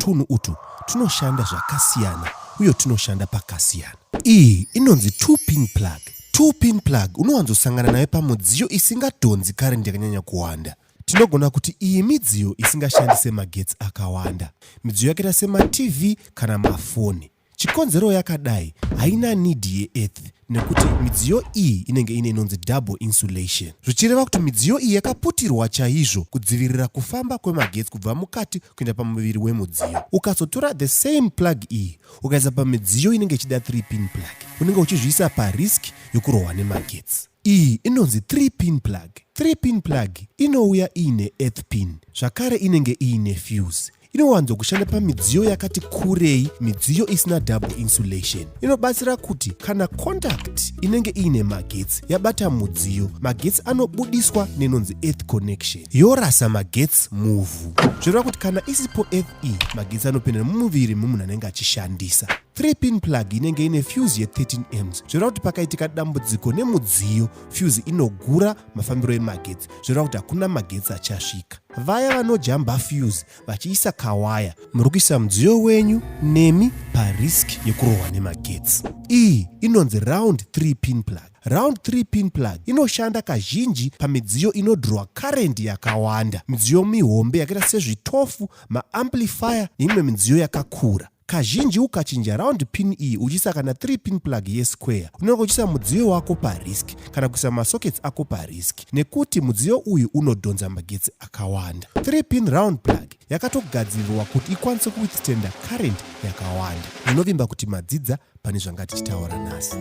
Tunhu utu tunoshanda zvakasiyana uye tunoshanda pakasiyana. Iyi inonzi 2 pin plug. 2 pin plug unowanzosangana nayo pamudziyo isingadhonzi current yakanyanya kuwanda. Tinogona kuti iyi midziyo isingashandise magetsi akawanda. Midziyo yakaita semaTV kana mafoni. Chikonzero yakadai haina need yeearth nekuti midziyo iyi inenge ine inonzi double insulation, zvichireva kuti midziyo iyi yakaputirwa chaizvo kudzivirira kufamba kwemagetsi kubva mukati kuenda pamuviri wemudziyo. Ukazotora the same plug iyi ukaisa pamidziyo inenge ichida 3 pin plug, unenge uchizviisa parisk yokurohwa nemagetsi. Iyi inonzi 3 pin plug. 3 pin plug inouya iine earth pin, zvakare inenge iine fuse. Inowanzokushanda pamidziyo yakati kurei, midziyo isina double insulation. Inobatsira kuti kana contact inenge iine magetsi yabata mudziyo, magetsi anobudiswa nenonzi earth connection yorasa magetsi muvhu, zvoreva kuti kana isipo earth iyi, magetsi anopinda mumuviri memunhu anenge achishandisa. 3 pin plug inenge ine fuse ye13 amps, zvoreva kuti pakaitika dambudziko nemudziyo, fuse inogura mafambiro emagetsi, zvoreva kuti hakuna magetsi achasvika. Vaya vanojamba fuse vachiisa kawaya, muri kuisa mudziyo wenyu nemi parisk yekurohwa nemagetsi. Iyi inonzi round 3 pin plug. Round 3 pin plug inoshanda kazhinji pamidziyo inodrowa current yakawanda, midziyo mihombe yakaita sezvitofu, maamplifier neimwe midziyo yakakura. Kazhinji ukachinja round pin iyi uchiisa kana 3 pin plug yesquare, unenge uchiisa mudziyo wako parisk kana kuisa masockets ako parisk, nekuti mudziyo uyu unodhonza magetsi akawanda. 3 pin round plug yakatogadzirirwa kuti ikwanise kuwithstanda current yakawanda. Ndinovimba kuti madzidza pane zvanga tichitaura nhasi.